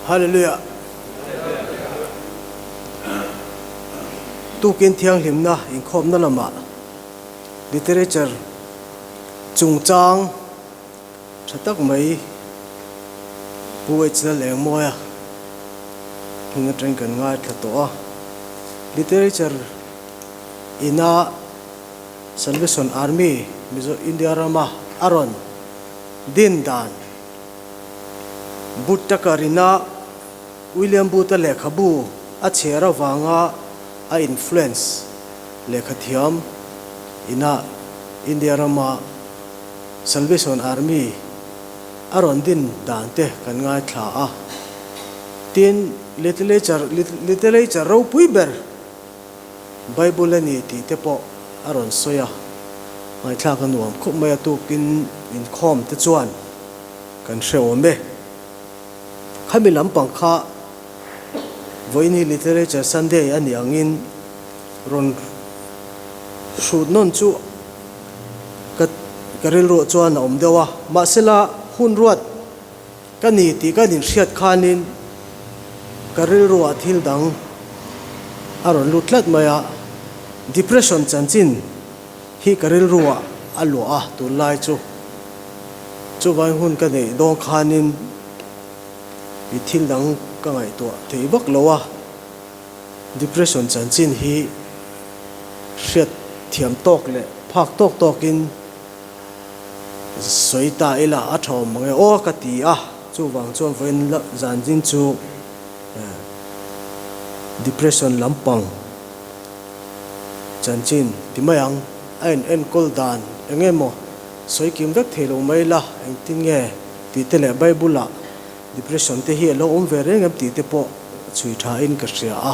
Hallelujah! Tukin thianghlimna inkhawmna lamah literature chungchang tha tak mai Pu H Lalengmawia hmun atangin kan ngaithla tawh a. Literature ina Salvation Army Mizo India rama a rawn din dan Booth Tucker ina William Booth-a lehkhabu a chhiar avanga a influence lehkhathiam ina India rama Salvation Army a rawn din dan te kan ngaithla a. Tin, literature literature ropui ber Bible a ni tih te pawh a rawn sawi a, ngaihthlak a nuam khawp mai a tukin inkhawm te chuan kan hre awm e. Khami lampang kha vawiin hi Literature Sunday a nih angin rawn hrut nawn chu ka ka rilruah chuan a awm deuh a, mahsela hun ruat Ka ni tih ka inhriat khanin ka rilruah thil dang a rawn lut tlat mai a, depression chanchin hi ka rilruah a luah a tunlai chu. Chuvangin hun ka neih dawn khanin i thil dang ka ngaihtuah thei vak lo a, depression chanchin hi hriat thiam tawk leh phak tawk tawkin Sawi ta ila a tha awm mang e aw ka ti a, chuvang chuan vawiin zan zin chu depression lampang chanchin ti mai ang, a in enkawl dan eng emaw sawi kim vek thei lo mai la engtin nge tih te leh Bible ah depression te hi a lo awm ve reng em tih te pawh chhui tha in ka hria a,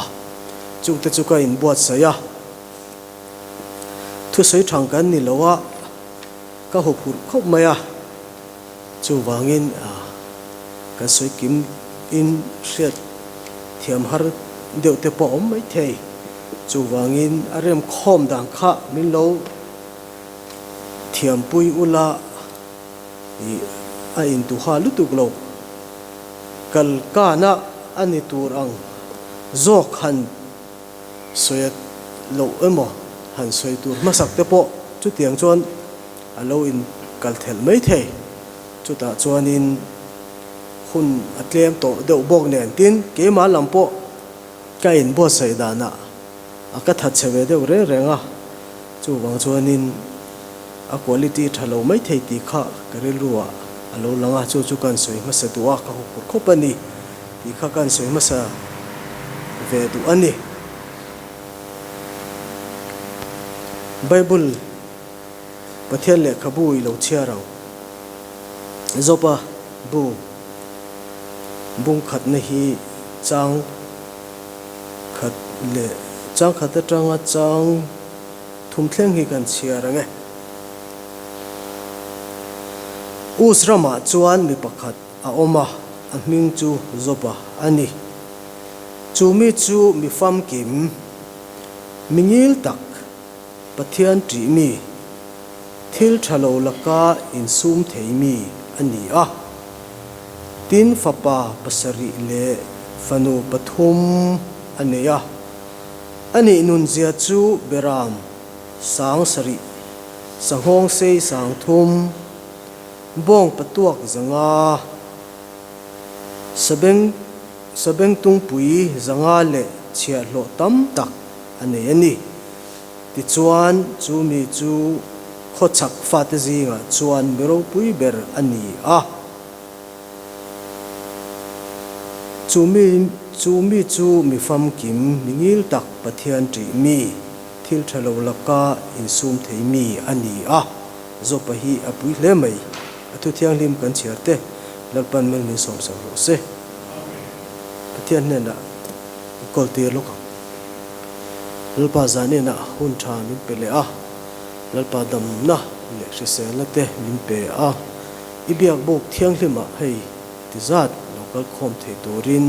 chungte chu ka inbuatsaih a. Thusawi thang kan ni lo a, ka huphurh khawp mai a, chuvangin kan sawi kim in hriat thiam har deuh te pawh a awm mai thei. Chuvangin a remkhawm dan kha min lo thiampui ula ih a intuha lutuk lo. Kalkana a ni tur ang zawk han. Sawi loh emaw han sawi tur hmasak te pawh chutiang chuan a lo in kal thelh mai thei. Chutah chuanin hun a tlem tawh deuh bawk nen tin keimah lam pawh ka in buatsaih danah a ka that chhe ve deuh reng reng a, chuvang chuanin a quality tha lo mai thei tih kha ka rilru ah a lo lang a, chu chu ka han sawi hmasa duh a, ka huphurh khawp a ni. Tih kha kan sawi hmasa ve duh a ni. Bible Pathian lehkhabu i lo chhiar ang. Joba bu bung khatna hi chang khat leh chang khat atanga chang thum thleng hi kan chhiar ang e. Us ramah chuan mi pakhat A awm a, a hming chu Joba a ni. Chu mi chu mi famkim, mi ngil tak, Pathian ṭih mi, thil ṭha lo laka insum thei mi a ni a. Tin, fapa pasarih leh fanu pathum a nei a. A nih nunzia chu Beram sang sarih, sanghawng sei sang thum, Bawng patuak zanga, sabeng sabengtungpui zanga leh chhiahhlawh tam tak a nei a ni. Tichuan, chu mi chu khawchhak fate zingah chuan mi ropui ber a ni a. Chu mi chu mi chu mi famkim, mi ngil tak Pathian ṭih mi, thil ṭha lo laka insum thei mi a ni a. Zawpa hi a pui hle mai. A thu thianghlim kan chhiar te Lalpan mel min sawmsak rawh se. Pathian hnenah i kawl tir lawk ang. Lalpa zaninah hun tha min pe leh a, Lalpa damna leh hriselna te min pe a, i biak buk thianghlimah hei ti zat lo kal khawm thei turin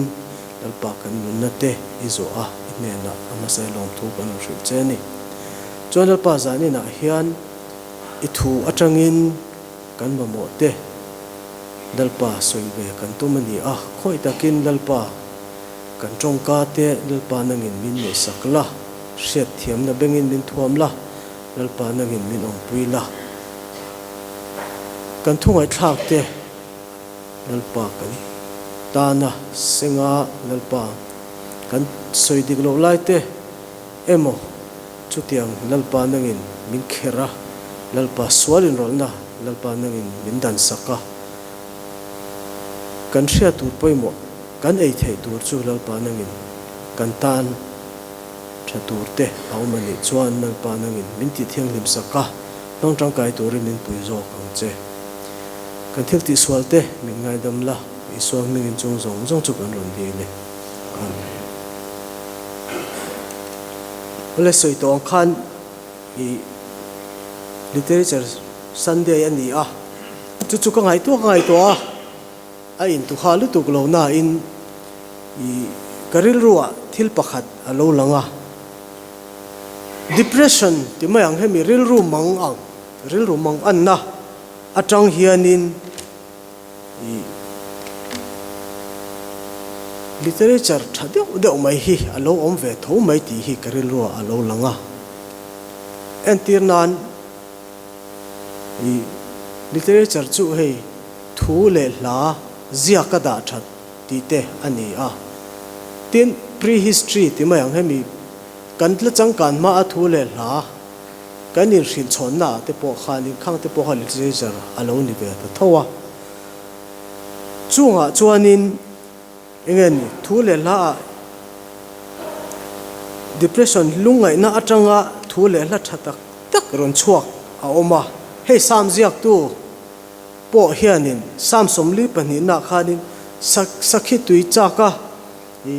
Lalpa kan nunna te i zawh a, i hnenah a hmasa i lawmthu kan rawn hrilh che a ni. Chuan Lalpa zaninah hian I thu atangin kan mamawh te Lalpa sawi ve kan tum a ni a, khawi takin Lalpa kan tawngka te Lalpa nangin min ngaihsak la, hriatthiamna bengin min thuam la, Lalpa nangin min awmpui la. Kan thu ngaihthlak te Lalpa kan tana senga Lalpa kan sawi dik loh lai te emaw chutiang Lalpa nangin min kher a, Lalpa sual inrawlhna Lalpa nangin min dan sak a, kan hriat tur pawimawh kan ei theih tur chu Lalpa nangin kan tan tha tur te a awm a nih chuan Lalpa nangin min tih thianghlim sak a, hmang tangkai turin min pui zawk ang che. Kan thil tihsual te min ngaidam la, Isua hmingin chung zawng zawng chu kan rawn dil e. Amen. Awle sawi tawh ang khan i Literature Sunday a ni a, chu chu ka ngaihtuah ka ngaihtuah a, a intuha lutuk lo nain i ka rilruah thil pakhat a lo lang a, Depression ti mai ang hemi rilru mang ang, rilru mang anna atang hianin i literature tha deuh deuh mai hi a lo awm ve tho mai tih hi ka rilruah a lo lang a. Entir nan i literature chu hei thu leh hla ziak a dah that tih te a ni a. Tin, pre-history ti mai ang hemi kan tla changkan hma a thu leh hla kan inhrilh chhawnna ah te pawh khanin khang te pawh kha literature a lo ni ve ta tho a. Chungah chuanin eng nge ni thu leh hla ah depression lungngaihna atanga thu leh hla tha tak tak rawn chhuak a awm a. Hei Sam ziaktu pawh hianin Sam 42 naah khanin sakhi tui chak a i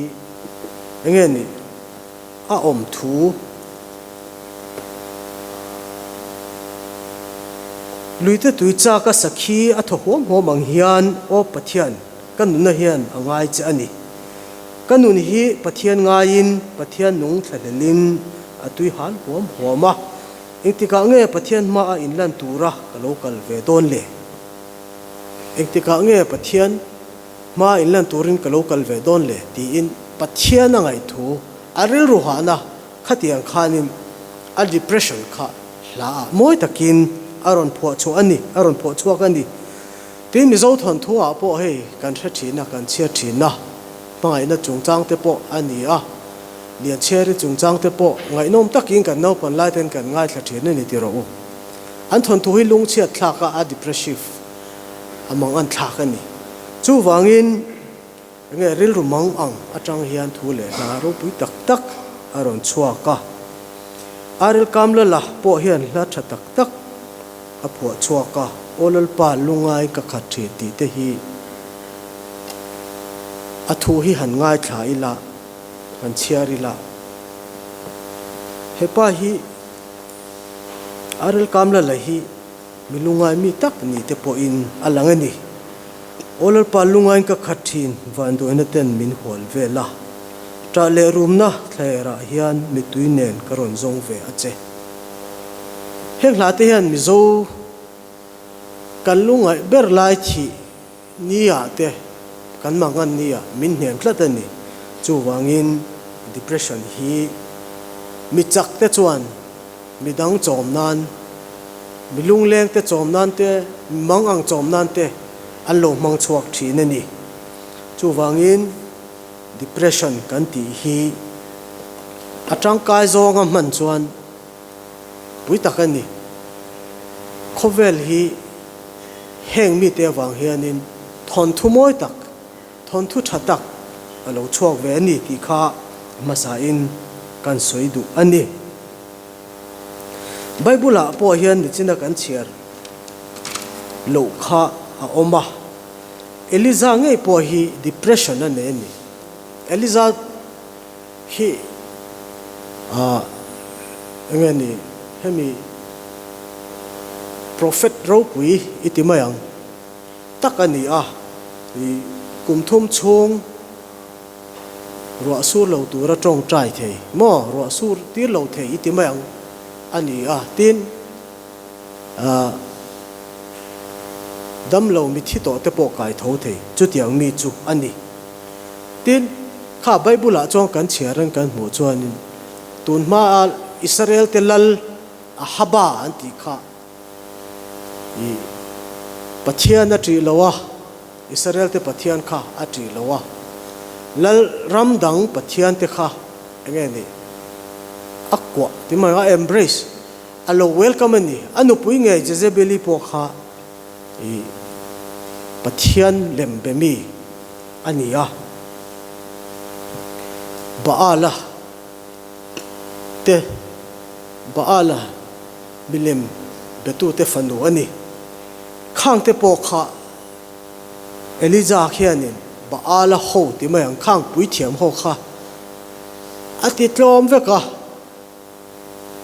eng nge ni a awm thu luite tui chak a sakhi a thaw huam huam ang hian aw Pathian ka nunna hian a ngai che a ni. Ka nun hi Pathian ngaiin Pathian nung thlahlelin a tui hal huam huam a. Engtikah nge Pathian hmaah inlan tura ka lo kal ve dawn le? Engtikah nge Pathian hmaa inlan turin ka lo kal ve dawn le? tiin Pathian a ngaihthu a rilru hahna khatiang khanin a depression kha hlaah mawi takin a rawn phuah chhuah a ni, a rawn phuah chhuak a ni. Tin, Mizo thawnthu ah pawh hei kan hre thin a, kan chhiat thin a, hmangaihna chungchang te pawh a ni a, Lianchhiari chungchang te pawh ngaihnawm takin kan naupan lai ten kan ngaithla thin a ni ti rawh u. An thawnthu hi lungchhiat thlak a, a depressive, a mangan thlak a ni. Chuvangin enge rilru mang ang atang hian thu leh hla ropui tak tak a rawn chhuak a. Aril Kamlala pawh hian hla tha tak tak a phuah chhuak a, Aw Lalpa lungai ka khat thin tih te hi a thu hi han ngaithla ila, han chhiar ila. Hepa hi Aril Kamlala hi Mi lungai mi tak ni te pawhin a lang a ni. Aw Lalpa lungain ka khat thin, vanduaina ten min hual vel a. Ṭah leh rumna thlaerah hian mittui nen ka rawn zawng ve a che. Heng hla te hian Mizo kan lungaih ber lai thih Nia te kan mangan nia min hnem tlat a ni. Chuvangin depression hi mi chak te chuan mi dang chawm nan, mi lungleng te chawm nan te, mi mangang chawm nan te an lo hmang chhuak thin a ni. Chuvangin depression kan tih hi a tangkai zawnga hman chuan pui tak a ni. Khawvel hi heng mite avang hianin thawnthu mawi tak, thawnthu tha tak a lo chhuak ve a ni tih kha hmasain kan sawi duh a ni. Bible-ah pawh hian nichina kan chhiar loh kha a awm a, Eliza ngei pawh hi depression a nei a ni. Eliza. Hi ah enge ni hemi prophet ropui i ti mai ang tak a ni a, i kum thum chhung ruah sur lo tura tawngtai thei maw ruah sur tir lo thei i ti mai ang a ni a, tin ah. Damlo mithi tawh te pawh kai tho thei chutiang mi chu a ni. Tin, kha Bible ah chuan kan chhiar reng kan hmuh chuanin tun hmaa Israel te lal Ahaba an tih kha i Pathian a ṭih lo a, Israel te Pathian kha a ṭih lo a, lal ram dang Pathian te kha enge ni a kuah ti mai a embrace a lo welcome a ni. A nupui ngei Jezebeli pawh kha i Pathian lem be mi a ni a, Baala te Baala milem betute fanu a ni. Khangte pawh kha Elija khianin Baala ho ti mai ang, khang puithiam ho kha a ti tlawm vek a.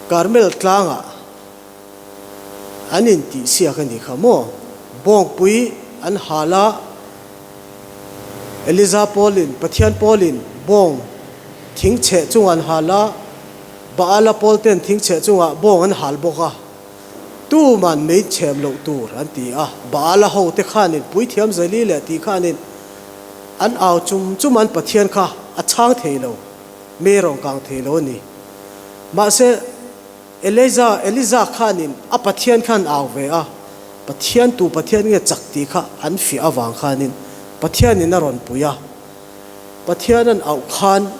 Karmel tlangah an intihsiak a nih kha maw? Bawngpui an hal a, Eliza pawlin, Pathian pawlin bawng thing chheh chungah an hal a, Baala pawlten thing chheh chungah bawng an hal bawk a, tuman mei chhem loh tur an ti a, Baala hote khanin puithiam Zeli leh tih khanin an au chum chum an Pathian kha a chhang thei lo. Mi rawn kang thei lo a ni. Mahse, Eliza, Eliza khanin a Pathian khan au ve a, Pathian tu Pathian nge chak tih kha an fiah avang khanin Pathianin a rawn pui a. Pathian an auh khan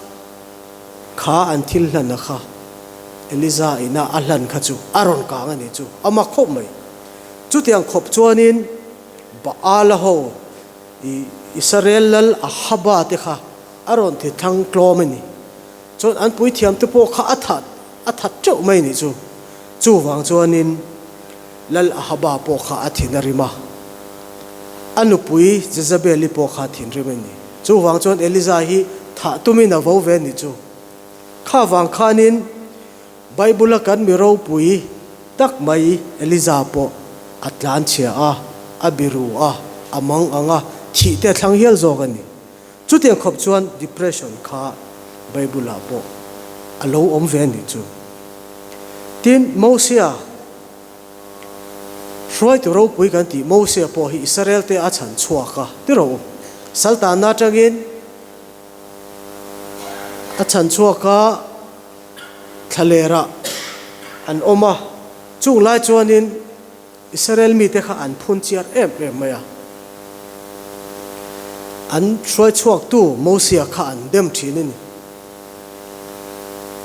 kha an thil hlan a kha Eliza ina a hlan kha chu a rawn kang a ni chu a mak khawp mai. Chutiang khawp chuanin Baala ho i Israel lal Ahaba te kha A rawn ti thlang tlawm a ni. Chuan an puithiam te pawh kha a that a that teuh mai nih chu. Chuvang chuanin Lal Ahaba pawh kha a thin a rim a. A nupui Jezebeli pawh kha a thinrim a ni. Chuvang chuan Eliza hi thah tumin a vo ve a nih chu. Kha vang khanin Bible a kan mi ropui tak mai Eliza pawh a tlanchhia a, a biru a, a mang ang a, thih te a thlang hial zawk a ni. Chutiang khawp chuan depression kha Bible ah pawh a lo awm ve a nih chu. Tin, Mosia, hruaitu ropui kan tih Mosia pawh hi Israel te a chhan chhuak a, ti rawh u. Saltanna atangin a chhan chhuak a, thlalerah an awm a, chung lai chuanin Israel mite kha an phun chiar em em mai a. An hruai chhuaktu Mosia kha an dem thin a ni.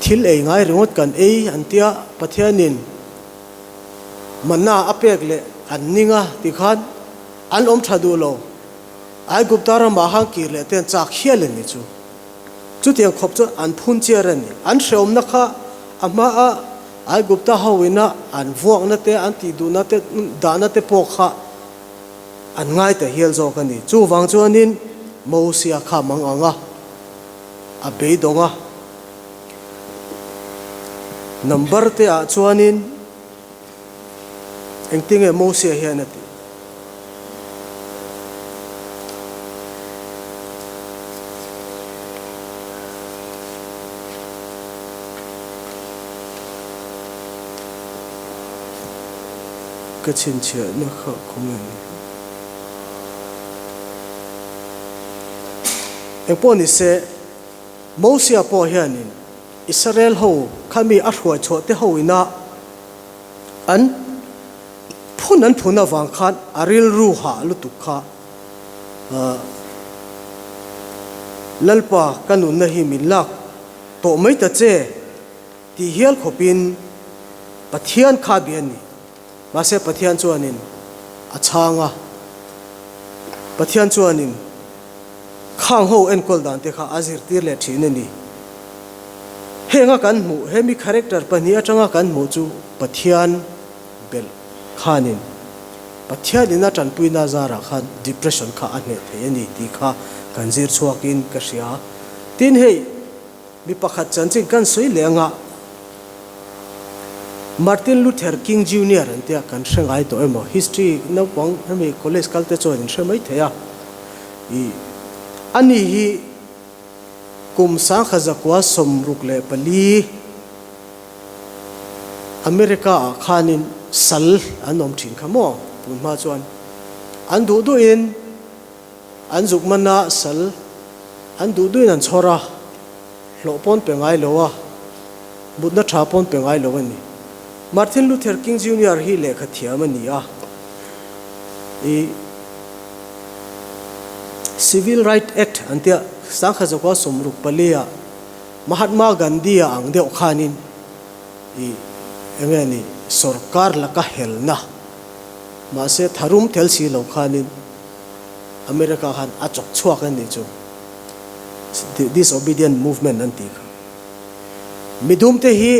Thil ei ngai ringawt kan ei an tia Pathianin manna a pek leh an ning a tikhan an awm tha duh lo. Aigupta ramah khan kir leh te an chak hial a ni chu. Chutiang khawp chuan an phun chiar a ni. An hreawmna kha a hmaa Aigupta ho ina an vuakna te, an tihduhna te, dahna te pawh kha an ngai ta hial zawk a ni. Chuvang chuanin Mosia kha mang ang a, a beidawng a. Number te ah chuanin Engtinge Mosia hian a tih? Ka chhinchhiahna kha khawnge ni? Engpawh ni se, Mosia pawh hianin Israel ho kha mi a hruai chhuah te ho ina An phun an phun avang khan a rilru hah lutuk kha Lalpa ka nunna hi min lak tawh mai ta che tih hial khawpin Pathian kha bia a ni. Mahse Pathian chuanin a chhang a, Pathian chuanin Khang ho enkawl dan te kha a zirtir leh thin a ni. Henga kan hmuh, hemi character pahnih atanga kan hmuh chu Pathian belh khanin Pathian ina tanpuina zarah khan depression kha a hneh thei a ni tih kha kan zir chhuakin ka hria. Tin hei mi pakhat chanchin kan sawi leh anga Martin Luther King Junior an tia kan hre ngai tawh emaw history naupang hemi college kal te chuan in hre mai thei a. I Ani hi kum sangkha 164 America ah khanin sal an awm thin kha maw tun hma chuan. An duh duhin an zuk man a, sal an duh duhin an chhawr a, hlawh pawn pe ngai lo a, mutna tha pawn pe ngai lo a ni. Martin Luther King Junior hi lehkha thiam a ni a, i Civil Right Act an tia sangkhat zakua 64 ah Mahatma Gandhi a ang deuh khanin i enge ni sorkar laka helna mahse tharum tel si lo khanin America khan a chawk chhuak a nih chu disobedient movement an tih kha. Midum te hi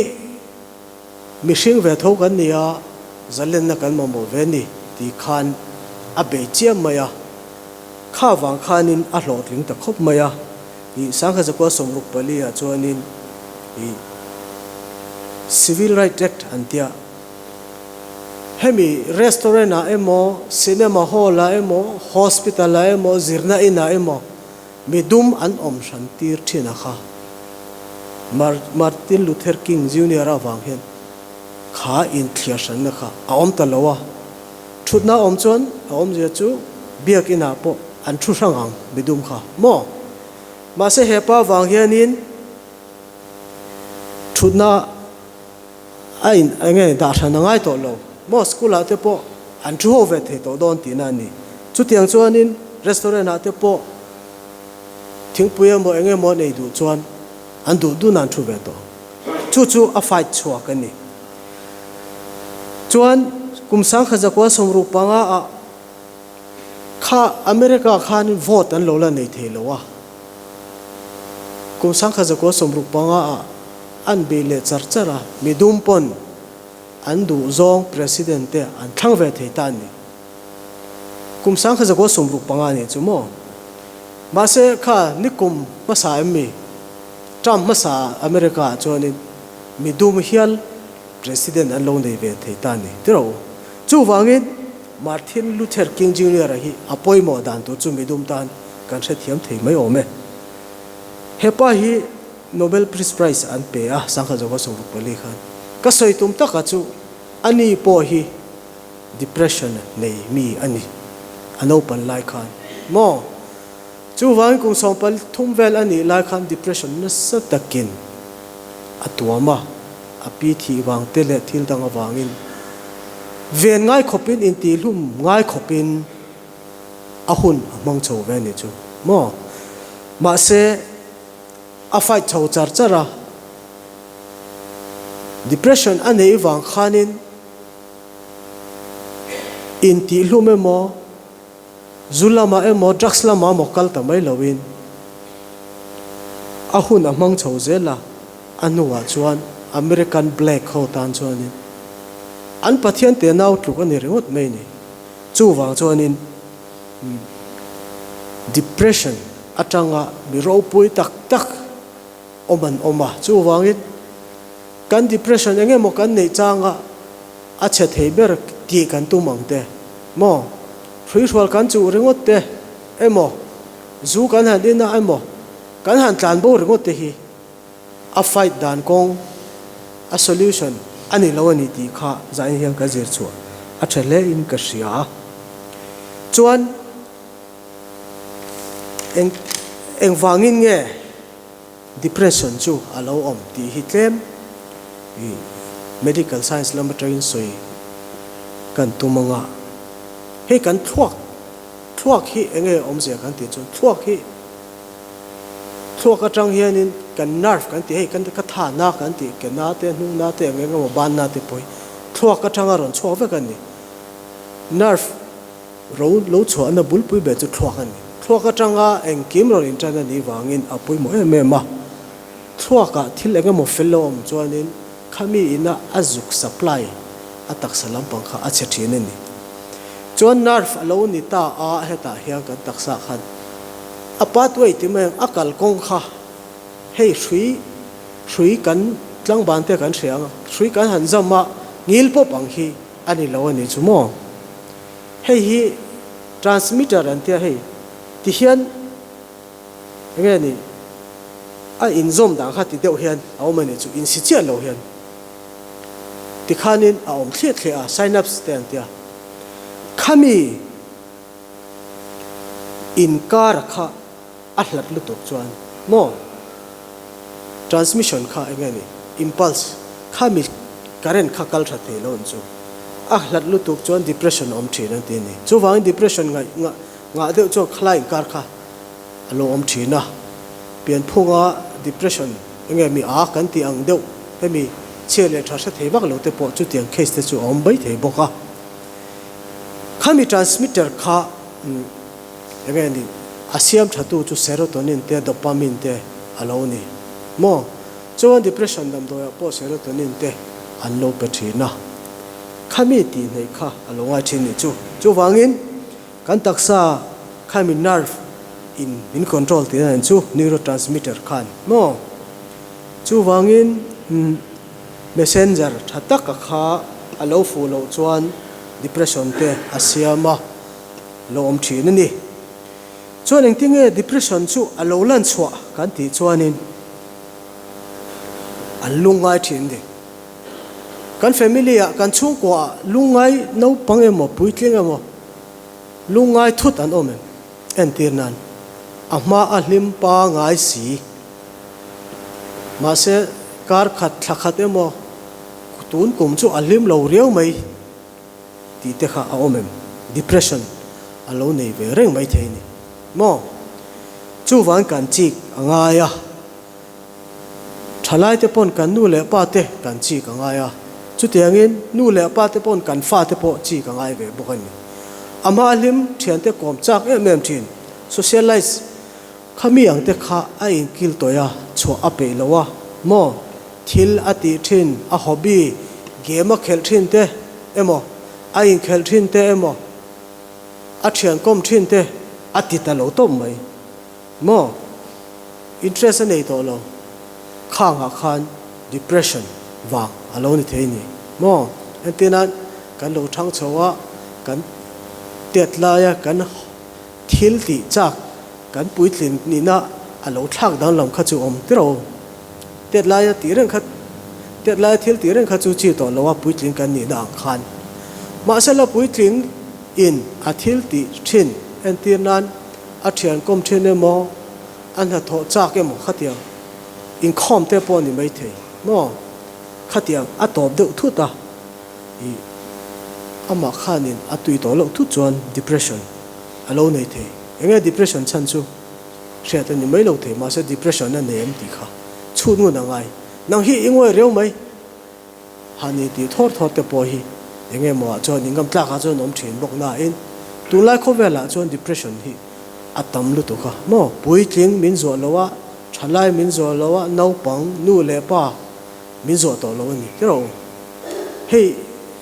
mihring ve tho kan ni a, zalenna kan mamawh ve ni tih khan a bei chiam mai a, kha vang khanin a hlawhtling ta khawp mai a. I sangkhat zakua 64 ah chuanin i Civil Right Act an tia. Hemi restaurant ah emaw, cinema hall ah emaw, hospital ah emaw, zirna in ah emaw mi dum an awm hran tir thin a kha. Martin Luther King Junior avang hian kha inthliar hranna kha a awm ta lo a. Thutna awm chuan a awmzia chu biakin ah pawh an thu hrang ang mi dum kha maw? Mahse hepa vang hianin thutna a in eng nge dah hran a ngai tawh lo maw? School ah te pawh an thu ho ve thei tawh dawn tihna a ni. Chutiang chuanin restaurant ah te pawh thingpui emaw eng emaw an ei duh chuan an duh dun an thu ve tawh. Chu chu a fight chhuak a ni. Chuan kum 1965 ah kha America khan vote an lo la nei thei lo a, kum 1965 ah an bei leh char char a, midum pawn an duh zawng president te an thlang ve thei ta a ni. Kum 1965 nih chu maw? Mahse kha nikum hmasa em mi? Trump hmasa America ah chuanin midum hial president an lo nei ve thei ta a ni tiraw? Chuvangin Martin Luther King Junior a hi a pawimawh dan tur chu midum tan kan hrethiam thei mai awm e. Hepa hi Nobel Peace Prize an pe a, 1964 khan. Ka sawi tum taka chu ani pawh hi depression nei mi a ni, a naupan lai khan maw? Chuvangin kum 13 vel a nih lai khan depression nasa takin a tuam a, a pi thih vang te leh thil dang avangin ven ngai khawpin intihlum ngai khawpin a hun a hmang chho ve a nih chu maw? Mahse a fight chho char char a, depression a neih vang khanin intihlum emaw, Zu lamah emaw drugs lamah emaw kal ta mai loin a hun a hmang chho zel a, a hnuah chuan American black ho tan chuanin an Pathian te nau tluk a ni ringawt mai ni. Chuvang chuanin depression atanga mi ropui tak tak awm an awm a, chuvangin kan depression eng emaw kan neih changa a chhe thei ber tih kan tum ang te maw? Hruihrual kan chuh ringawt te emaw, zu kan han in a emaw, kan han tlan bo ringawt te hi a fight dan kawng, a solution a ni lo a ni tih kha zain hian ka zir chhuah a tha hle in ka hria. Chuan eng engvangin nge Depression chu a lo awm tih hi tlem i medical science lam atangin sawi kan tum anga hei kan thluak thluak hi enge awmzia kan tih chuan thluak hi thluak atang hianin kan nerve kan tih hei kan ka tha na kan tih ke na te hnung na te eng eng emaw ban na te pawh hi thluak atanga rawn chhuak vek a ni nerve Ro lo chhuahna bulpui ber chu thluak a ni. Thluak atanga engkim rawn intan a nih vangin a pawimawh em em a. Thluakah thil eng emaw fel lo awm chuanin khami ina a zuk supply a taksa lampang kha a chhe thin a ni. Chuan nerve a lo ni ta a, hetah hian kan taksa khan a pathway ti mai ang, a kalkawng kha hei hrui hrui kan tlangban te kan hria ang a, hrui kan han zam a, ngil pawp ang hi a ni lo a ni chu maw? Hei hi transmitter an tia hei ti hian enge ni a inzawm dan kha ti deuh hian a awm a ni chu insi chiah lo hian tikhanin a awm thliah thliah a synapse te an tia khami. Inkar kha a hlat lutuk chuan maw transmission kha eng nge ni impulse kha mi current kha kal tha thei lo ang chu a hlat lutuk chuan depression a awm thin an ti a ni. Chuvangin depression ngaih ngah ngah deuh chuan khalai inkar kha a lo awm thin a, pianphunga depression eng nge mi a kan tih ang deuh hemi chhia leh tha hre thei vak lo te pawh chutiang case te chu a awm mai thei bawk a. Khami transmitter kha eng nge ni a siam tha tu chu serotonin te dopamine te a lo ni maw? Chuan depression damdawiah pawh serotonin te an lo pe thin a, khami tih hneih kha a lo ngai thin nih chu. Chuvangin kan taksa khami nerve in min control tih na chu neurotransmitter khan maw? Chuvangin messenger tha taka kha a lo fuh loh chuan depression te a siam a lo awm thin a ni. Chuan engtinge depression chu a lo lan chhuah kan tih chuanin an lungngai thin a ni. Kan family ah kan chhungkua ah lungngai naupang emaw puitling emaw lungngai thut an awm em? Entir nan a hma a hlim pangai si. Mahse kar khat thla khat emaw tun kum chu a hlim lo riau mai tih te kha a awm em? Depression a lo nei ve reng mai thei a ni maw? Chuvang kan chik a ngai a, thalai te pawn kan nu leh pa te kan chik a ngai a, chutiangin nu leh pa te pawn kan fa te pawh chik a ngai ve bawk a ni. Amah hlim thiante kawm chak em em thin, socialize Kha mi ang te kha a inkil tawih a, chhuah a peih lo a maw? Thil a tih thin, a hobby, game a khelh thin te emaw, a inkhelh thin te emaw, a thian kawm thin te a ti ta lo tawp mai maw? Interest a nei tawh lo. Khangah khan depression vang a lo ni thei ni maw? Entirnan kan lo thang chho a, kan tet laia kan Thil tih chak kan puitlin nihna a lo thlak danglam kha chu awm tiraw? Tet laia tih reng kha tet laia thil tih reng kha chu chi tawh loa puitling kan nihna ang khan. Mahsela puitling in a thil tih thin entir nan a thian kawm thin emaw a hnathawh chak emaw khatiang inkhawm te pawh a ni maithei maw? Khatiang a tawp deuh thut a. I amah khanin a tui tawh loh thut chuan depression a lo nei thei. Enge depression chhan chu hriat a ni mai lo thei mahse depression a nei em tih kha chhut ngun a ngai. Nang hi i ngawi reu mai. Hani tih thawr thawr te pawh hi enge maw ah chuan ingam tlak ah chuan awm thin bawk nain tunlai khawvel ah chuan depression hi a tam lutuk a maw. Puitling min zawh lo a, thalai min zawh lo a, naupang, nu leh pa Min zawh tawh lo a ni tiraw? Hei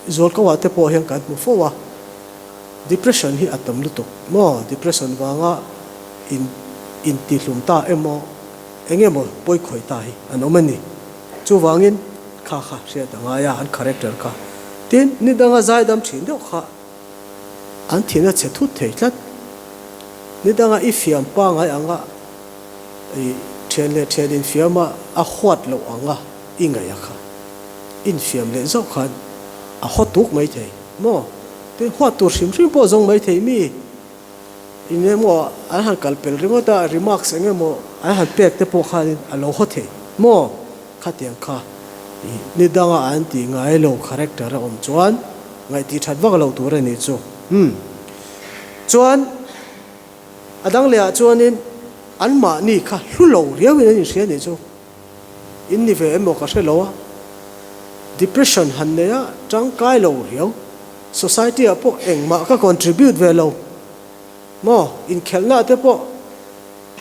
zualkauah te pawh hian kan hmu fo a, depression hi a tam lutuk maw? Depression vanga in intihlum ta emaw eng emaw pawi khawih ta hi an awm a ni. Chuvangin kha kha hriat a ngai a, an character kha. Tin, ni danga zaidam thin deuh kha an thin a chhe thut thei tlat. Ni danga i fiam pangai anga I thian leh thian infiam a, a huat loh ang a i ngaih a kha. Infiam leh zauh khan a haw tuk mai thei maw? Tin, huat tur hrim hrim pawh zawng mai thei mi? Eng emaw an han kal pel ringawt a, remarks eng emaw an han pek te pawh khanin a lo haw thei maw? Khatiang kha i ni danga an tih ngai lo character a awm chuan ngaih tih that vak loh tur a nih chu. Umm. Chuan. A dang lehah chuanin anmahni kha hlu lo riauin an inhria nih chu in ni ve emaw ka hre lo a, depression han nei a tangkai lo riau, society ah pawh engmah ka contribute ve lo maw, inkhelhna te pawh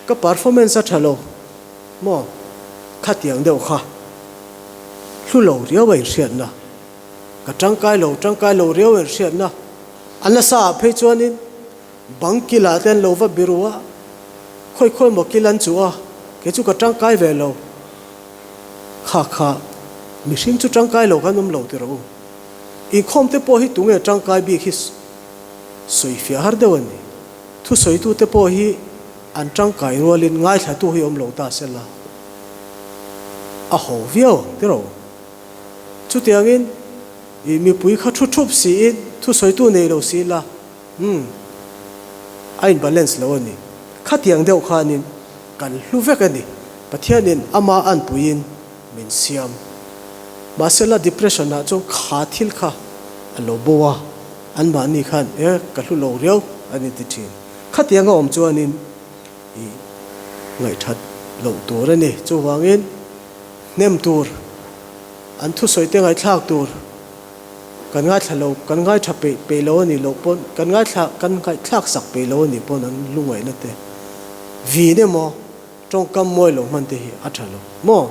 ka performance a tha lo maw, khatiang deuh kha hlu lo riau a inhriatna, ka tangkai lo tangkai lo riau a inhriatna, a nasa ah phei chuanin Bang kilah te an lo va biru a, khawi khawi maw kil an chuh a, kei chu ka tangkai ve lo. Kha kha, mihring chu tangkai lo khan awm lo ti rawh u. Inkhawm te pawh hi tunge tangkai bik hi sawi fiah har deuh a ni. Thusawitu te pawh hi an tangkai rualin ngaithlatu hi awm lo ta se la, a ho viau ang ti rawh u. Chutiangin i mipui kha thu thup siin thusawitu nei lo si la. Umm. A in balance lo a ni. Khatiang deuh khanin kan hlu vek a ni. Pathianin ama anpuiin min siam. Mahsela depression ah chuan kha thil kha a lo bo a, anmahni khan e ka hlu lo riau a ni ti thin. Khatiang a awm chuanin i ngaihthat loh tur a ni. Chuvangin hnem tur, an thusawi te ngaihthlak tur kan ngaithla lo, kan ngaithla peih peih lo a nih loh pawn, kan ngaithla kan ngaihthlak sak peih lo a nih pawn an lu ngaihna te vin emaw tawngkam mawi lo hman te hi a tha lo maw?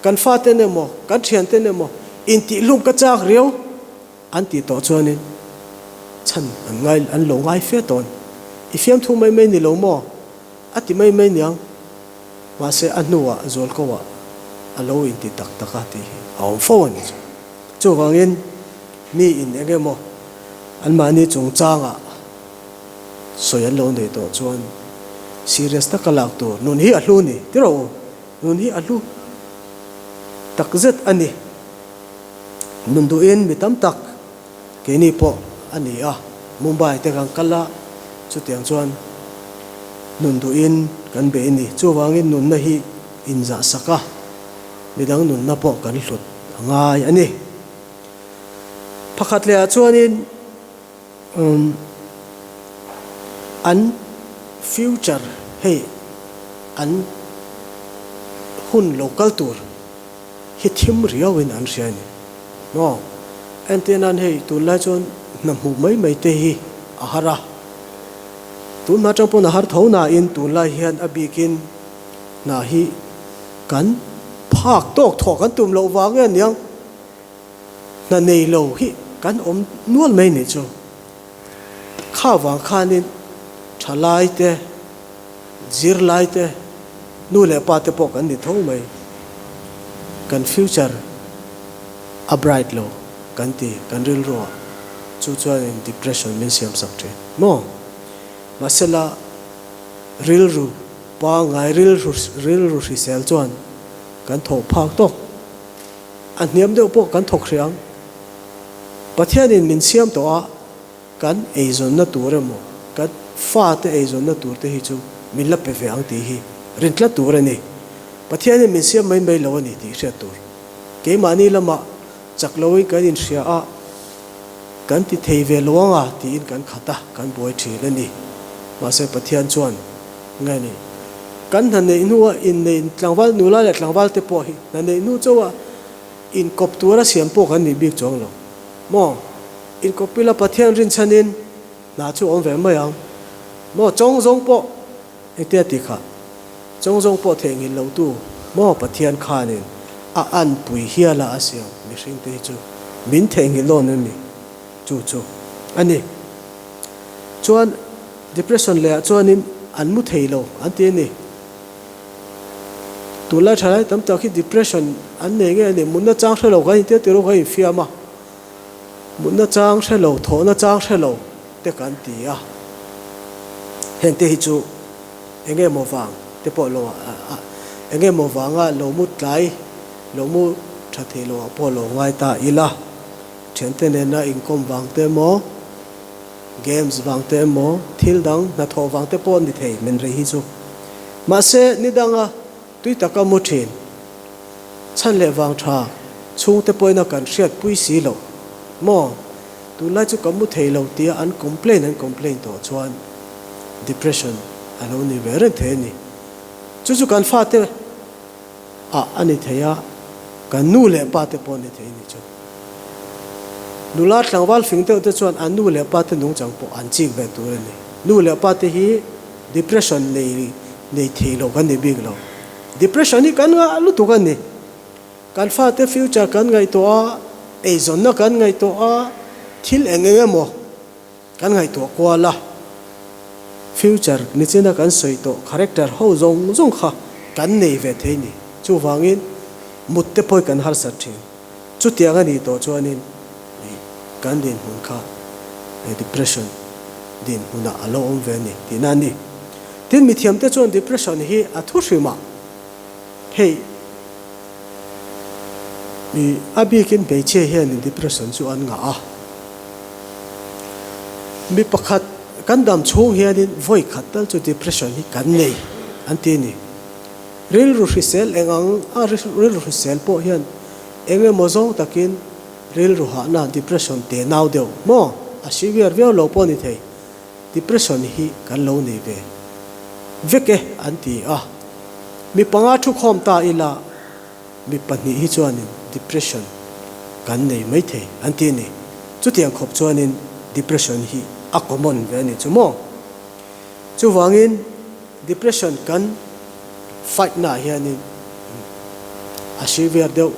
Kan faten emaw, kan thianten emaw intihhlum ka chak riau. An tih tawh chuanin chhan an ngai an lo ngai fe tawn. I fiamthu mai mai ni lo maw? A ti mai mai niang. Mahse a hnuah zualko ah a lo inti tak tak a tih hi a awm fo a ni chu. Chuvangin mi in eng emaw anmahni chungchangah sawi an lo nei tawh chuan serious taka lak tur nun hi a hlu ni ti rawh u. Nun hi a hlu takzet a ni. Nun duhin mi tam tak keini pawh a ni a, Mumbai te kan kal a, chutiang chuan nun duhin kan bei a ni. Chuvangin nunna hi inzah sak a, midang nunna pawh kan hlut a ngai a ni. Pakhat lehah chuanin an future hei an hun lo kal tur, hi thim riau in an hria a ni. Maw? Entir nan hei tunlai chuan hna hmuh mai mai te hi a har a, tunhma atang pawn a har tho nain tunlai hian a bikin hna hi kan phak tawk thawh kan tum loh vang nge aniang hna nei lo hi kan awm nual mai nih chu. Kha vang khanin thalai te Zirlai te, nu leh pa te pawh kan ni tho mai. Kan future a bright lo kan ti, kan rilru ah chu chuanin depression min siam sak thin maw? Mahsela rilru pangngai, rilru rilru hrisel chuan kan thawh phak tawk. A hniam deuh pawh kan thawk hrih ang. Pathianin min siam tawh a. Kan eizawnna tur emaw, kan fate eizawnna tur te hi chu min la pe ve ang tih hi rin tlat tur a ni. Pathianin min siam mai mai lo a ni tih hriat tur. Keimahni lamah chak loin kan inhria a, kan ti thei ve lo anga tiin kan khat a, kan buai thin a ni. Mahse Pathian chuan nge ni? Kan hna neih hnua innei tlangval nula leh tlangval te pawh hi hna neih hnu chauha inkawp tura siam pawh kan nih bik chuang lo maw? Inkawpila Pathian rinchhanin hna chu awm ve mai ang maw? Chawng zawng pawh engtia ti kha? Chawng zawng pawh theihnghilh lo tu maw Pathian khanin a anpui hiala a siam mihringte hi chu min theihnghilh dawn em ni? Chu chu a ni. Chuan depression lehah chuanin an mu thei lo an ti a ni. Tunlai thalai tam tak hi depression an nei nge a ni? Mutna chang hre lo kan intia tih erawh kan infiam a. Mutna chang hre lo, thawhna chang hre lo te kan ti a. Heng te hi chu eng nge maw vang te pawh lo eng nge maw vanga lo mu tlai, lo mu tha thei lo ah pawh lo ngai ta ila. Thiante nena inkawm vang te emaw, games vang te emaw, thil dang hnathawh vang te pawh ni thei men rei hi chu. Mahse, ni danga Tui taka mu thin, chhan leh vang tha chhungte pawhin kan hriatpui si lo maw? Tunlai chu ka mu thei lo tia an complain an complain tawh chuan depression a lo ni ve reng thei a ni. Chu chu kan fate ah a ni thei a, kan nu leh pa te pawh a ni thei a ni chu. Nula tlangval fing deuh te chuan an nu leh pa te nungchang pawh an chik ve tur a ni. Nu leh pa te hi depression nei nei thei lo kan ni bik lo. Depression hi kan ngah lutuk a ni. Kan fate future kan ngaihtuah a, eizawnna kan ngaihtuah a, thil eng eng emaw kan ngaihtuah kual a. Future nichina kan sawi tawh character ho zawng zawng kha kan nei ve thei ni. Chuvangin mut te pawh hi kan harsat thin. Chutiang a nih tawh chuanin kan dinhmun kha depression dinhmunah a lo awm ve a ni tihna a ni. Tin, mithiamte chuan depression hi a thu hrimah hei a bikin hmeichhia hianin depression chu an ngah a. Mi pakhat Kan dam chhung hianin vawi khat tal chu depression hi kan nei an ti a ni. Rilru hrisel eng ang a rilru hrisel pawh hian eng emaw zawng takin rilru hahna depression te nau deuh maw a severe viau lo pawh a ni thei. Depression hi kan lo nei ve vek e an ti a. Mi panga thu khawm ta ila mi pahnih hi chuanin depression kan nei maithei an ti a ni. Chutiang khawp chuanin depression hi a common ve a ni chu maw? Chuvangin depression kan fight naah hianin a severe deuh,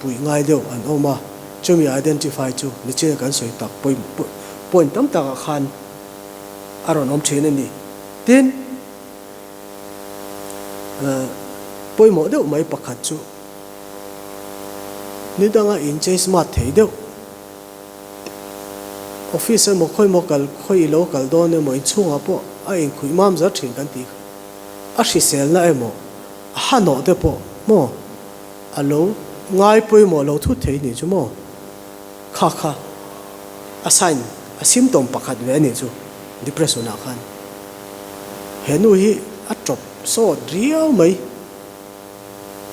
puih ngai deuh an awm a, chumi identify chu nichina kan sawi tak point tam takah khan a rawn awm thin a ni. Tin, pawimawh deuh mai pakhat chu ni danga inchei smart thei deuh, office emaw khawi maw kal khawi ilo kal dawn emaw inchhungah pawh a inkhuih mam zar thin kan tih kha a hriselna emaw a hanawh te pawh maw a lo ngai pawimawh lo thut thei nih chu maw kha kha a sign a symptom pakhat ve a nih chu depression ah khan he nu hi a tawp sawt riau mai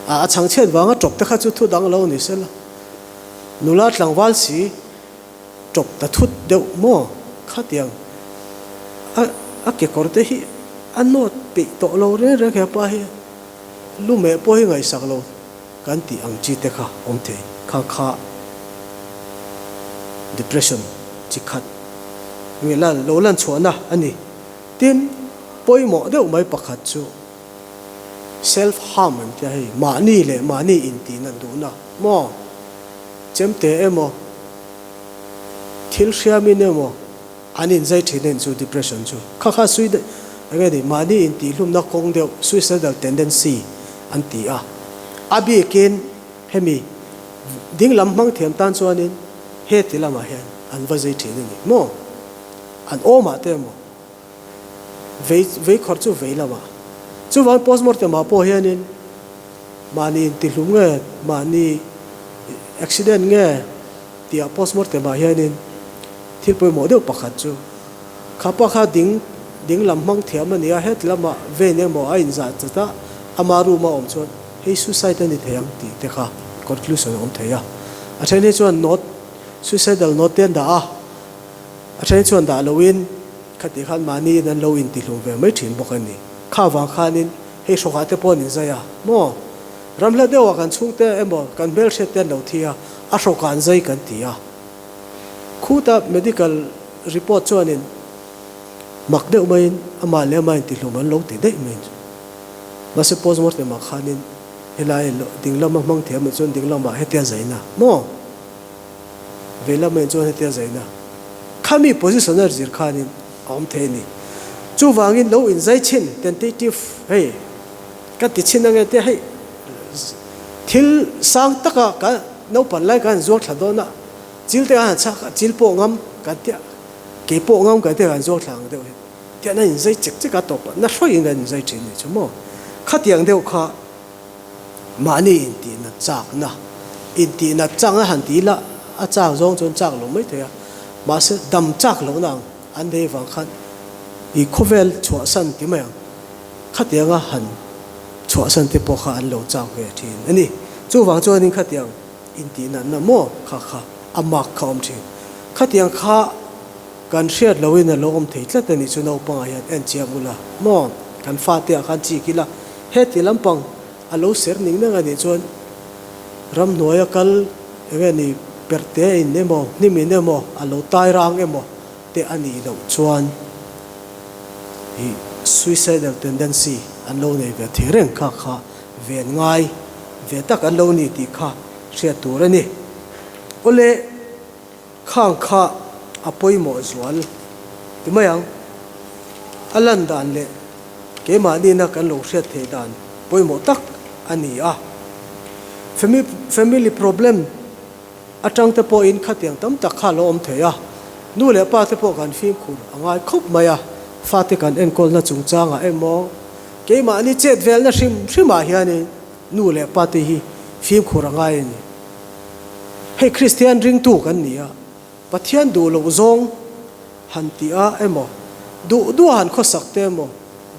a a chhangchhiat vanga tawp te kha chu thu dang lo ni sela nula tlangval si tawp ta thut deuh maw khatiang a a kekawr te hi a nawt peih tawh lo reng reng hepa hi. Lu meh pawh hi ngaihsak lo kan tih ang chi te kha awm thei. Kha kha depression chi khat nge lan lo lan chhuahna a ni. Tin, pawimawh deuh mai pakhat chu self harm an tia hei, mahni leh mahni intihna duhna maw, chemte emaw, thil hriamin emaw, An inzai thin en chu depression chu kha kha sui eng nge ni mahni intihhlumna kawng deuh suicidal tendency an ti a. A bikin hemi ding lam hmang thiam tan chuanin he ti lamah hian an va zai thin a ni maw? An awmah te emaw vei vei khawrh chu vei lamah. Chuvang postmortem ah pawh hianin mahni intihlum nge mahni accident nge tih ah postmortem ah hianin Thil pawimawh deuh pakhat chu kha pa kha ding ding lam hmang thiam a ni a, heti lamah vein emaw a inzah chat a, ama room a awm chuan hei suicide a ni thei ang tih te kha conclusion a awm thei a. A then hi chuan note, suicidal note te an dah a, a then hi chuan dah loin khati khan mahniin an lo intihlum ve mai thin bawk a ni. Kha vang khanin hei hrawkah te pawh an inzai a, maw? Ramhla deuhah kan chhungte emaw kan hmelhriat te an lo thi a, a hrawkah an zai kan ti a. Khuta medical report chuanin mak deuh maiin amah leh amah intihlum an lo ti daih mai chu. Mahse postmortem ah khanin helai ding lama hmang thiam ah chuan ding lamah hetia zaina maw? Vei lamah chuan hetia zaina khami position a zir khanin a awm thei a ni. Chuvangin lo inzai chhin tentative hei ka ti chhin ange tia hei thil sang taka ka Naupan lai kan zuang thla dawn a, chil te khan chhak a, chil pawh ngam kan tia, kei pawh ngam kan tia kan zuang thla ang deuh hi. Tian a inzai chek chek a tawp a, na hruaiin kan inzai thin ni chu maw. Khatiang deuh kha mahni intihna chakna, intihna chakna han ti ila a chak zawng chuan chak lo mai thei a, mahse dam chak lohna ang an nei vang khan i khawvel chhuahsan ti mai ang. Khatianga han chhuahsan te pawh kha an lo chak ve thin a ni. Chuvang chuanin khatiang intih natna maw kha kha a mark kha awm thin. Khatiang kha kan hriat loin a lo awm thei tlat a nih chu naupangah hian en chiang ula maw kan fate ah khan chik ila heti lampang a lo ser ning nang a nih chuan ramhnuaia kal enge ni perte in emaw hnim in emaw a lo tai rang emaw te a nih loh chuan ih suicidal tendency an lo nei ve thei reng kha kha ven ngai ve tak an lo ni tih kha hriat tur a ni. Awle khang kha a pawimawh zual ti mai ang. A lan dan leh keimahni-na kan lo hriat theih dan pawimawh tak a ni a. Family problem. Atang te pawhin khatiang tam tak kha a lo awm thei a, nu leh pa te pawh kan fimkhur a ngai khawp mai a, fate kan enkawlna chungchangah emaw keimahni chet velna hrim hrimah hianin nu leh pa te hi fimkhur a ngai a ni. Hei Kristian ringtu kan ni a, Pathian duh loh zawng han tih a emaw. Duh duh a han khawsak te emaw,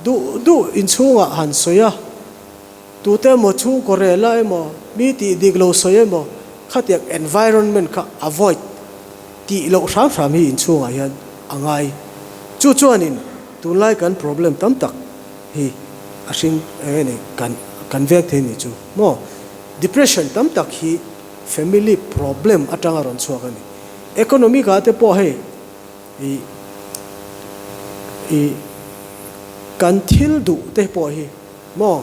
duh duh inchhungah han sawi a, tute emaw chhungkaw rel a emaw, mi tih dik lo sawi emaw, khatiang environment kha avoid tih loh hram hram hi inchhungah hian a ngai. Chu chuanin tunlai kan problem tam tak hi a hring eng nge ni kan kan veng thei ni chu maw? Depression tam tak hi family problem atanga rawn chhuak a ni. Economic ah te pawh hei i i kan thil duh te pawh hi maw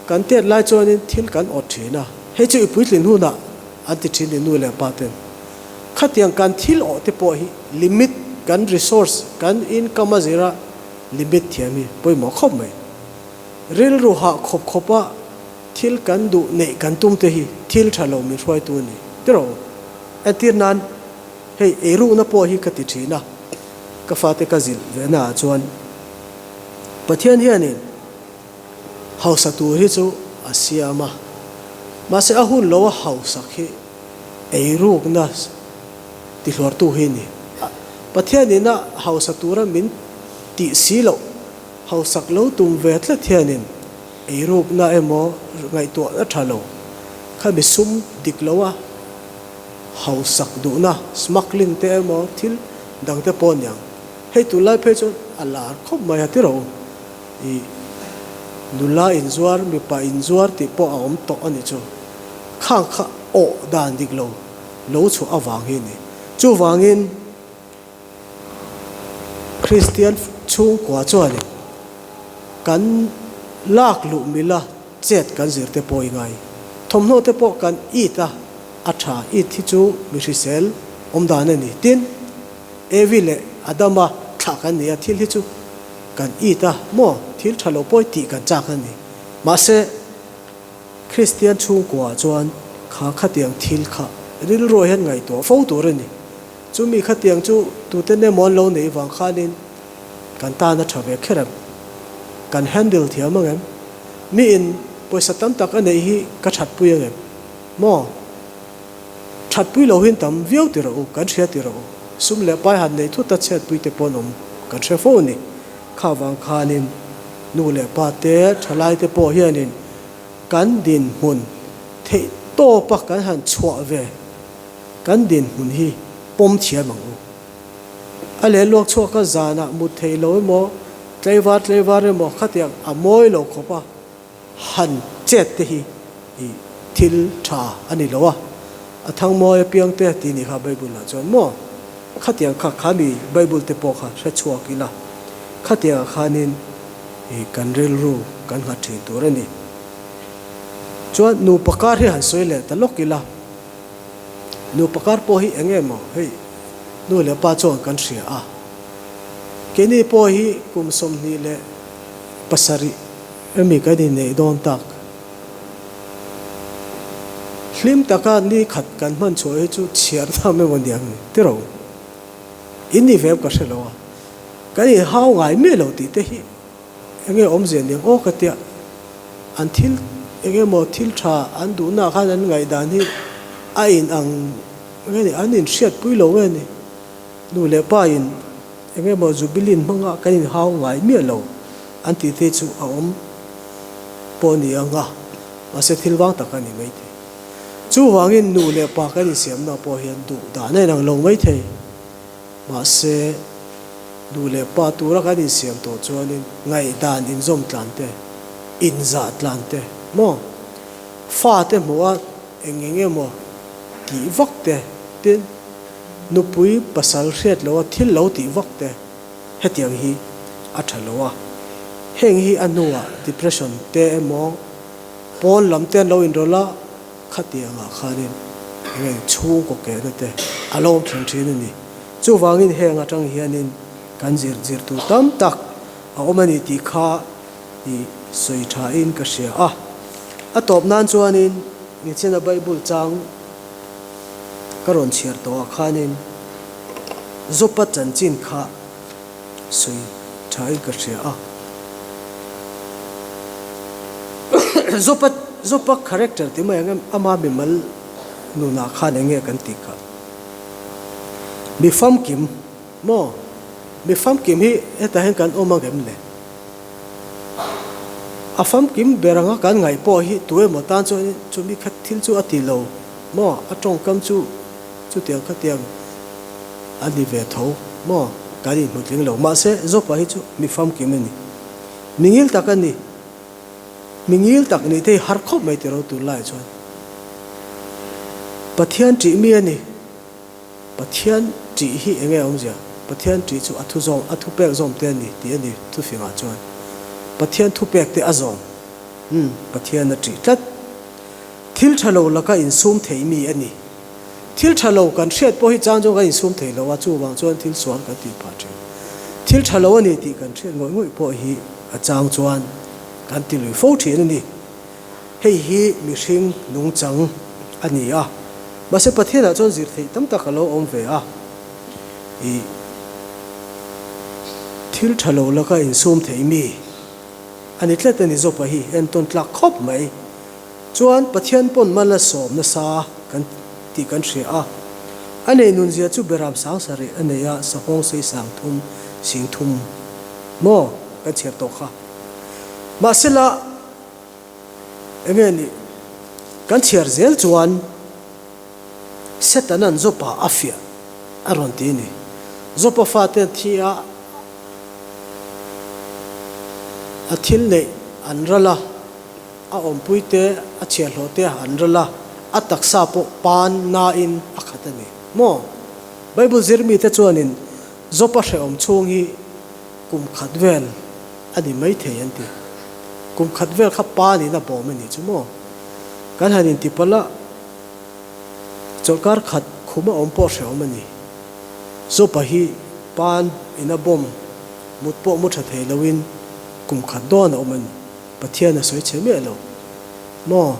kan tet lai chuanin thil kan awt thin a, hei chu i puitlin hunah an ti thin ni nu leh pa ten. Khatiang kan thil awh te pawh hi limit kan resource kan income a zira limit thiam hi pawimawh khawp mai. Rilru hah khawp khawpa thil kan duh neih kan tum te hi thil tha lo min hruaitu a ni tiraw? Entir nan hei eirukna pawh hi ka ti thin a, ka fate ka zilh ve naah chuan Pathian hianin hausa tur hi chu a siam a, mahse a hun lo a hausak hi eirukna tihluartu hi a ni. Pathianin a hausa tura min tih si loh Hausak lo tum ve tlat hianin eirukna emaw ngaihtuahna tha lo kha mi sum dik lo a, hausak duhna, smuggling te emaw thil dang te pawh aniang. Hei tunlai phei chuan a lar khawp mai a tiraw i nula inzuar, mipa inzuar tih pawh a awm tawh a ni chu. Khang kha awh dan dik lo lo chhuah avang hi a ni. Chuvangin. Kristian chhungkua chuanin kan lak luh mila chet kan zir te pawh i ngai. Thawmhnaw te pawh kan it a, a tha it hi chu mi hrisel awm dan a ni. Tin, Evi leh Adama thlah kan ni a, thil hi chu kan it a maw, thil tha lo pawi tih kan chak a ni. Mahse, Kristian chhungkua chuan kha khatiang thil kha rilruah hian ngaihtuah fo tur a ni. Chumi khatiang chu tute emaw an lo neih vang khanin kan tan a tha ve kher em? Kan handle thiam ang em? Miin pawisa tam tak a neih hi ka thatpui ang em? Maw? Thatpui lo hin tam viau ti rawh u, kan hria ti rawh u. Sum leh pai han neih thut a chhiatpui te pawh an awm kan hre fo a ni. Kha vang khanin nu leh pa te, thalai te pawh hianin kan dinhmun theih tawpa kan han chhuah ve Kan dinhmun hi pawm thiam ang u. A leh luak chhuak a zanah mut theih lo emaw, tleivar tleivar emaw khatiang a mawi lo khawp a, han chet te hi i thil tha a ni lo a, a thang mawi apiang te tih ni kha Bible ah chuan maw khatiang kha kha mi Bible te pawh kha hre chhuak ila, khatiang ah khanin i kan rilru kan nghat thin tur a ni. Chuan nupa kar hi han sawi leh ta lawk ila. Nupa kar pawh hi eng emaw hei nu leh pa chuan kan hria a, keini pawh hi kum 27 emi kan inneih dawn tak. Hlim taka ni khat kan hman chhuah hi chu chhiar tham emaw ni ang ni tiraw? In ni ve em ka hre lo a, kan inhau ngai miah lo tih te hi Enge awmzia nia aw ka tia, an thil enge maw thil tha an duhna ah khan an ngaihdan hi a in ang nge ni, an in hriatpui lo nge ni, nu leh pa in enge maw jubilee hmanga kan in hau ngai miah lo an tih te chu a awm pawh ni ang a, mahse thil vang tak a ni maithei. Chuvangin nu leh pa kan insiamna pawh hian duh dan a inang lo maithei. Mahse, nu leh pa tura kan insiam tawh chuanin ngaihdan inzawm tlan te, inzah tlan te maw, fate hmuh a eng eng emaw tih vak te, tin, nupui pasal hriat loha thil lo tih vak te hetiang hi a tha lo a. Heng hi a hnuah depression te emaw pawn lam te an lo inrawlh a, Khatiangah khanin enge chhungkaw kehna te a lawm thin thin a ni. Chuvangin heng atang hianin kan zir zir tur tam tak a awm a ni tih kha i sawi thain ka hria a. A tawp nan chuanin Nichina Bible chang ka rawn chhiar tawhah khanin Jopa chanchin kha sawi thain ka hria a. Zopa Zopa character tih mai ang em ama mimal nunah khan eng nge kan tih kha. Mi famkim maw? Mi famkim hi hetah hian kan awm ang em le? A famkim ber anga kan ngaih pawh hi tu emaw tan chuan chumi kha thil chu a ti lo maw? A tawngkam chu chutiang khatiang a ni ve tho maw? Kan inhmu tling lo. Mahse, Zopa hi chu mi famkim a ni. Mi ngil tak a ni. Mi ngil tak nih te hi har khawp mai tiro tunlaiah chuan. Pathian ṭih mi a ni. Pathian ṭih hi eng nge awmzia? Pathian ṭih chu a thu zawm, a thupek zawm te a ni tih a ni thufingah chuan. Pathian thupek te a zawm. Umm, Pathian a ṭih tlat. Thil ṭha lo laka insum thei mi a ni. Thil ṭha lo kan hriat pawh hi chang chuan kan insum thei lo a, chuvang chuan thil sual kan tih phah ṭhin. Thil ṭha lo a ni tih kan hriat ngawih ngawih pawh hi a chang chuan kan ti lui fo ṭhin a ni. Hei hi mihring nungchang a ni a, mahse Pathianah chuan zir theih tam tak a lo awm ve a. I thil tha lo laka insum thei mi a ni tlat a ni Jopa hi entawn tlak khawp mai. Chuan Pathian pawn mal a sawm nasa kan tih kan hria a. A nei nunzia chu beram sang sarih a nei a, sahawng sei sang thum sing thum maw kan chhiar tawh kha. Mahsela. Enge nih kan chhiar zel chuan Setanan Jopa a fiah a rawn ti a ni. Jopa fate an thi a, a thil neih an ral a, a awmpui te, a chhiahhlawh te an ral a, a taksa pawh pan nain a khat a ni maw? Bible zirmite chuanin Jopa hrehawm chhung hi kum khat vel a ni maithei an ti. Kum khat vel kha pa niin a bawm a nih chu maw? Kan han inti palh a, chawlhkar khat khum a awm pawh hrehawm a ni. Zopa hi pan in a bawm, mut pawh mu tha thei loin kum khat dawn a awm a ni. Pathian a sawi chhe miah lo maw?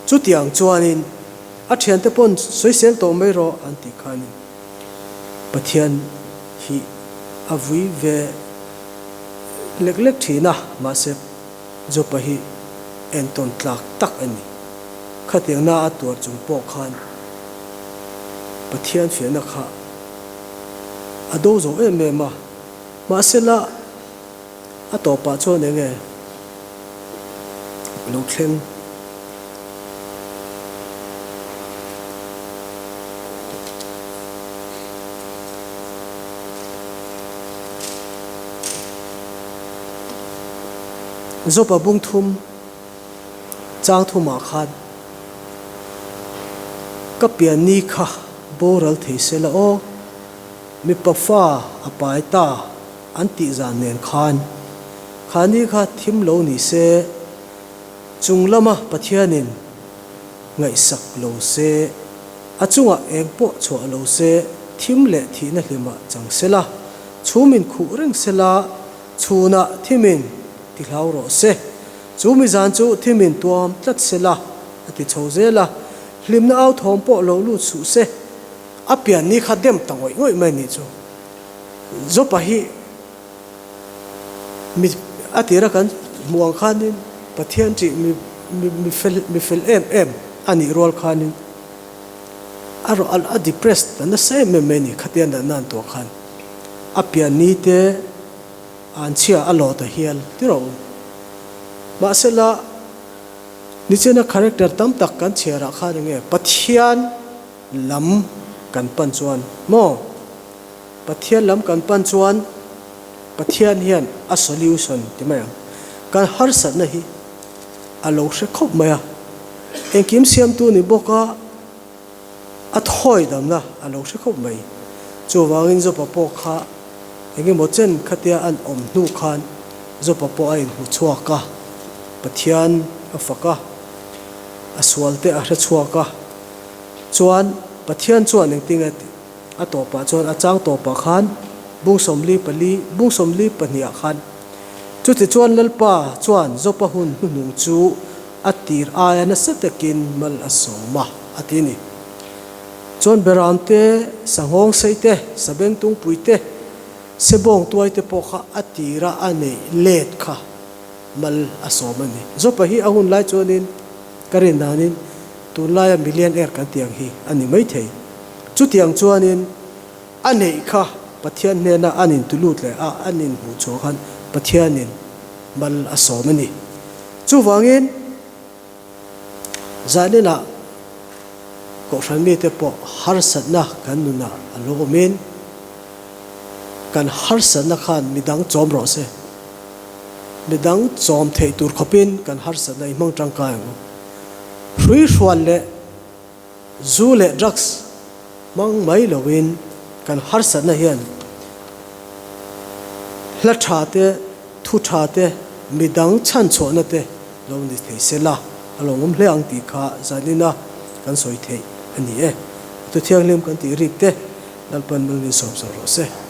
Chutiang chuanin a thiante pawn sawisel tawh mai rawh an tih khanin Pathian hi a vui ve lek lek thin a, mahse Jopa hi entawn tlak tak a ni. Khatiang na a tuar chung pawh khan Pathian fiahna kha a do zo em em a, mahse la a tawpah chuan eng nge lo thleng? Jopa bung thum chang thumah khan ka pianni kha boral thei se la aw, mipa fa a pai ta an tih zan nen khan khani kha thim lo ni se, chung lama Pathianin ngaihsak lo se, a chungah eng pawh chhuah lo se, thim leh thihna hlimah chang se la, chhumin khuh reng se la, chhunah thimin ti hlau rawh se. Chu mi zan chu thimin tuam tlat se la, a ti chho zel a, hlimna au thawm pawh lo lut suh se. A pian ni kha dem ta ngawih ngawih mai nih chu. Jopa hi mi a tira kan hmuh ang khanin Pathian ṭih mi mi fel mi fel em em a nih rual khanin a rawh a depressed ta nasa em em mai a ni khatia natna an tuah khan a pian ni te an chhia a law ta hial ti rawh u. Mahsela nichina character tam tak kan chhiarah khan enge Pathian lam kan pan chuan maw? Pathian lam kan pan chuan Pathian hian a solution ti mai ang. Kan harsatna hi a lo hre khawp mai a, engkim siamtu ni bawk a, a thawi damna a lo hre khawp mai. Chuvangin Jopa pawh kha engemaw chen khatia an awm hnu khan Jopa pawh a inhmu chhuak a, Pathian a fak a, a sualte a hre chhuak a. Chuan Pathian chuan engtin nge tih a tawpah chuan a chang tawpah khan bung 44 bung 42 ah khan chuti chuan Lalpa chuan Jopa hun hnuhnung chu a tir aia nasa takin mal a sawm a a ti a ni. Chuan Beram te, Sanghawng sei te, Sabeng tungpui te, Sebawng tuai te pawh kha a tira a neih let kha mal a sawm a ni. Jopa hi a hun lai chuanin ka rin danin Tunlaia millionaire kan tih ang hi a ni maithei. Chutiang chuanin a neih kha Pathian hnena an intulut leh a an inhmuh chhuah khan Pathianin mal a sawm a ni. Chuvangin zaninah Kohhran mite pawh harsatna kan nunah a lo awmin kan harsatna khan midang chawm rawh se. Midang chawm theih tur khawpin kan harsatna i hmang tangkai ang u. Hruihrual leh Zu leh drugs hmang mai loin kan harsatna hian hla tha te, thu tha te, midang chhanchhuahna te lo ni thei se la, a lo awm hle ang tih kha zanina kan sawi theih a ni e. Thu thianghlim kan tih rik te Lalpan mal min sawm zawh rawh se.